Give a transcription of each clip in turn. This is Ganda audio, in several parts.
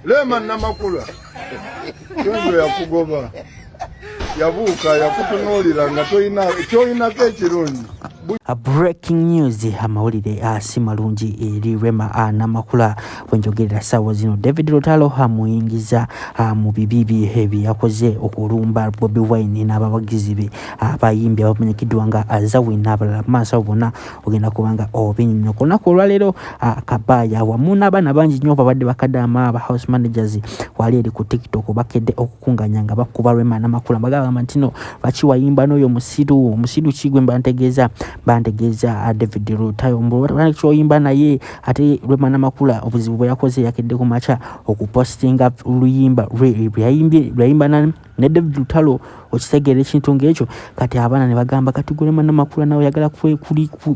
Rema Namakula Kenzo yakugoba yabuuka yakutunuulira nga toyina kyoyinako ekirungi. Breaking news, amawulire si malungi eri Rema Namakula. Bwenjogerera ssaawa zino David Lutalo amuyingiza mu bibi bye bye yakoze okulumba Bobi Wine n'abawagizi be abayimbi abamanyikiddwa nga Azawi n'abalala. Maaso awo bonna ogenda kuba nga obinyumya ku lunaku olwaleero. Kabaaya wamu n'abaana bangi nnyo babadde bakadaama aba house managers wali eri ku TikTok bakedde okukunganya nga bakuba Rema Namakula, bagamba nti no lwaki wayimba n'oyo musiru omusiru kigwe mbantegeeza bantegeeza David Lutayo mbu oyimba naye. Ate Rema Namakula obuzibu bwe yakoze, yakedde ku makya okupostinga luyimba lwe yayimbye lweyayimba ne David Lutalo. Okitegeera ekintu ng'ekyo? Kati abaana ne bagamba, kati gwe Rema Namakula nawe oyagala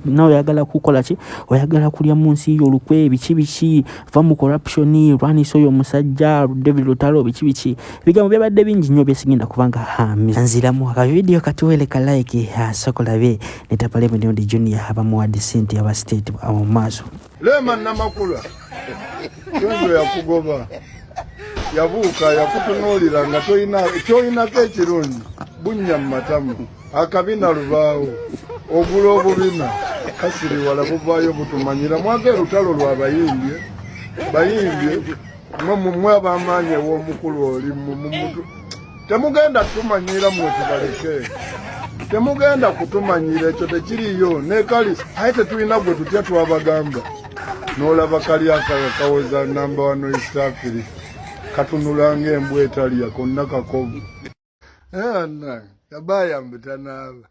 nawe oyagala kukola ki? Oyagala kulya mu nsi yo olukwe? Biki biki? Va mu corruption, lwanisa oyo omusajja David Lutalo, biki biki. Ebigambo byabadde bingi nnyo byesigenda kubanga nziramu. Akavidiyo katuweereka like, sokolabe ne Tapale Mirundi Junior abamuwadde sente aba state mu maaso. Rema Namakula Kenzo yakugoba yabuuka yakutunuulira nga toyina kyoyinako ekirungi, bunnya mu matamu, akabina lubaawo, ogula obubina kasiriwala buvaayo butumanyira. Mwaga olutalo lwabayimbye bayimbye mwe mumwe ab'amaanyi ew'omukulu oli mumutu temugenda kutumanyira mmwe, tubaleke, temugenda kutumanyira, ekyo tekiriyo nekali. Aye tetulina gwe tutya, twabagamba n'olaba kali akawoza number one East Africa katunula ng'embwa etalya konna kakovu. Kabaaya mbu tanaaba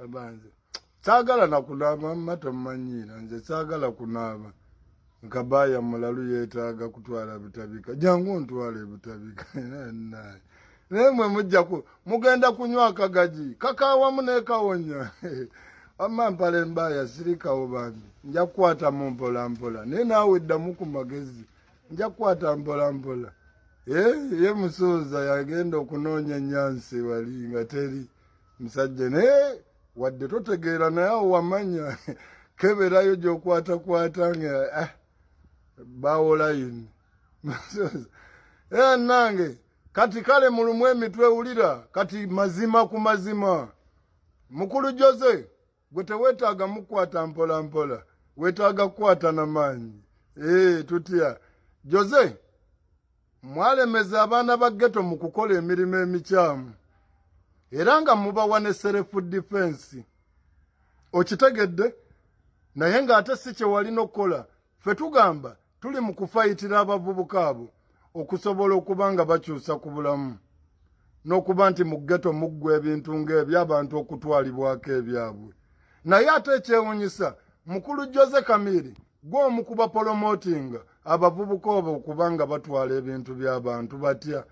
abanze saagala nakunaaba mma tomumanyiira nze saagala kunaaba. Nkabaaya mulalu yeetaaga kutwala butabika, jangu ontwale butabika. Naye mwe mujja mugenda kunywa akagaji kakawamu nekawonya. Wamma mpala embaaya sirikawo bambi, nja kukwatamu mpola mpola, naye naawe ddamu ku magezi, nja kukwata mpola mpola. Ye musuuza yagenda okunoonya enyansi wali nga teri musajja, naye wadde totegeera naye awo wamanya keberayo gyokwatakwata nga bawolayini nange kati kale mulumu emitwe wulira kati mazima ku mazima. Mukulu Jose, gwe teweetaaga mukwata mpola mpola, weetaaga kukwata namaanyi. Tutya Jose mwalemeza abaana ba ghetto mu kukola emirimu emikyamu era nga mubawa ne self defense, okitegedde? Naye ng'ate si kye walina okukola. Ffe tugamba tuli mu kufayitira abavubuka abo okusobola okuba nga bakyusa ku bulamu n'okuba nti mu ghetto muggwa ebintu ng'ebyo, abantu okutwalibwako ebyabwe. Naye ate ekyewunyisa, mukulu Jose Kamiri, gwe omu ku bapromotinga abavubuka obo okuba nga batwala ebintu by'abantu. Batya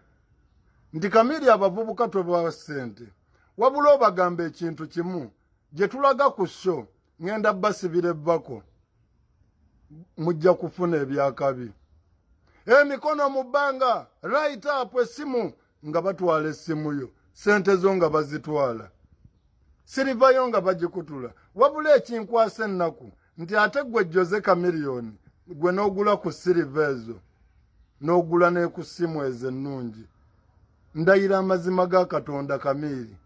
nti Kamiri abavubuka tobawa ssente, wabula obagamba ekintu kimu gye tulaga ku show, ŋŋenda basibira ebbako, mujja kufuna ebyakabi, emikono mu bbanga, right up, essimu nga batwala essimu yo, sente zo nga bazitwala, sirivayo nga bagikutula. Wabula ekinkwasa ennaku nti ate gwe Jose Chameleone gwe n'ogula ku siriva ezo, n'ogula ne ku ssimu ezo ennungi. Ndayira amazima ga Katonda, Kamiiri,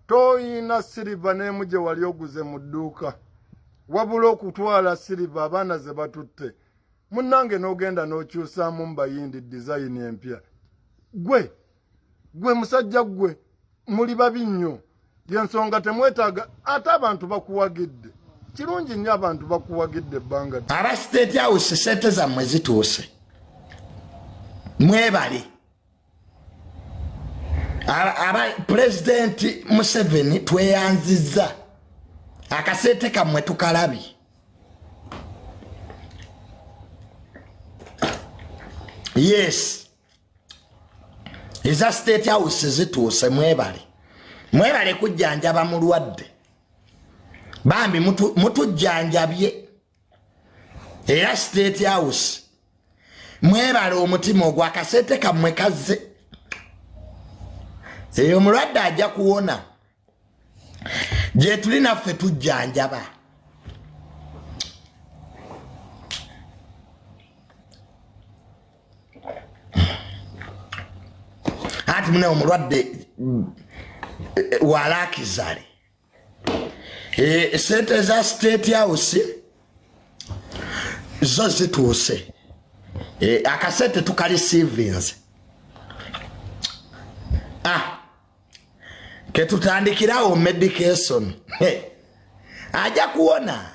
toyina siriva n'emu gye wali oguze mu dduuka, wabula okutwala siriva abaana ze batutte munnange n'ogenda n'okyusaamu mu bayindi dizayini empya. Gwe gwe musajja gwe muli babi nnyo, yensonga temwetaaga. Ate abantu bakuwagidde kirungi nnyo, abantu bakuwagidde ebbanga. Aba State House, sente zammwe zituuse, mwebale. Aba Pulezidenti Museveni, tweyanzizza, akasente kammwe tukalabye. Yes, eza State House zituuse, mwebale, mwebale kujjanjaba mulwadde bambi, mutujjanjabye. Era State House mwebale omutima ogwo, akasente kammwe kazze, eyo omulwadde ajja kuwona. Gyetuli naffe tujjanjaba. Anti mune omulwadde walakizale sente za State House zo zituuse. Akasente tukalisivinze. Ketutandikirawo medication. Ajja kuwona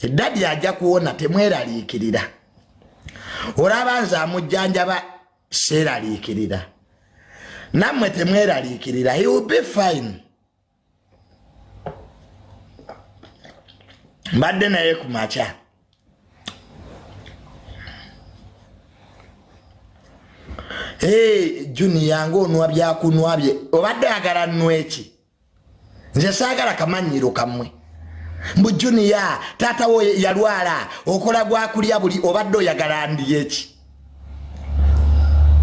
eddadi, ajja kuwona, temweraliikirira. Olaba nze amujjanjaba seeraliikirira, nammwe temweraliikirira, he will be fine. Mbadde naye ku makya. Hey, Junior, ngaonwa byakunwa bye obadde agala nnwa eki? Nze saagala kamanyiro kammwe. Mbu Junior, taata wo yalwala, okola gwakulya buli, obadde oyagala ndi eki?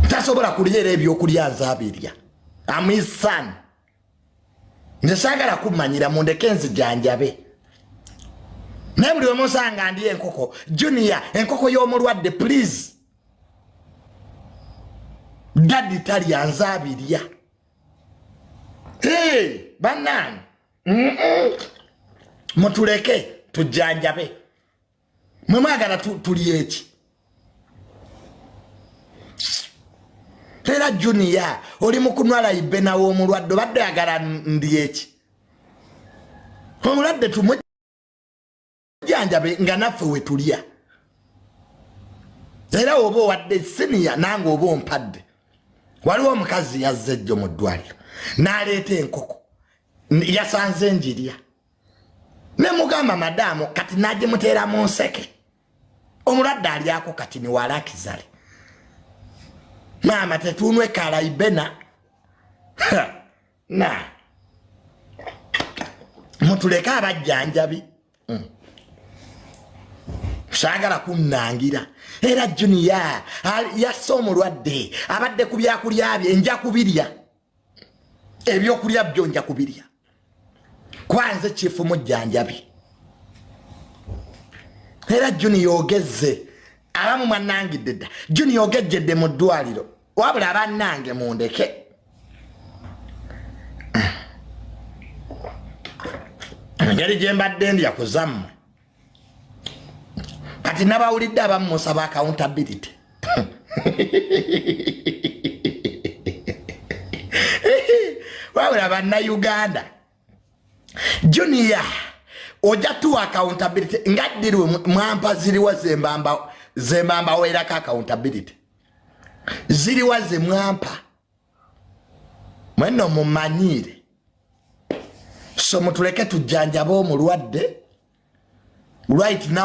Tasobola kulya era ebyokulya nze abirya. Am his son. Nze saagala kummanyira, mundeke nzijanjabe. Naye buli omusanga ndi enkoko. Junior, enkoko y'omulwadde, please. Daddy talya, nze abirya. Hey, bannange, mutuleke tujjanjabe. Mwe mwagala tuli eki? Era Junior, oli mukunwa laibena w'omulwadde, obadde oyagala ndi eki? Omulwadde tumujjanjabe nga naffe we tulya. Era oba owadde siniya, nange oba ompadde. Waliwo omukazi yazze ejjo mu ddwaliro n'aleeta enkoko, yasanze njirya, ne mugamba, "Madaamu," kati nagimuteera mu nseke. Omulwadde alyako kati niwalakizale. Maama, tetunwe kalaibena na mutuleke abajjanjabi. Saagala kunnangira. Era Junior yasse omulwadde, abadde ku byakulya bye, nja kubirya ebyokulya byo, nja kubirya kwanze kifu mujjanjabi. Era Junior ogezze, abamu mwanangidde dda. Junior ogejjedde mu ddwaliro. Wabula bannange, mundeke. Engeri gye mbadde ndya kuzammwe kati nabawulidde abamu musaba accountability. Wabula Bannayuganda, Junior ojja tuwa accountability nga ddirwe mwampa ziriwa zembamba zemambaweerako accountability? Ziriwa zemwampa? Mwenno mumanyiire, so mutuleke tujjanjabe omulwadde right now.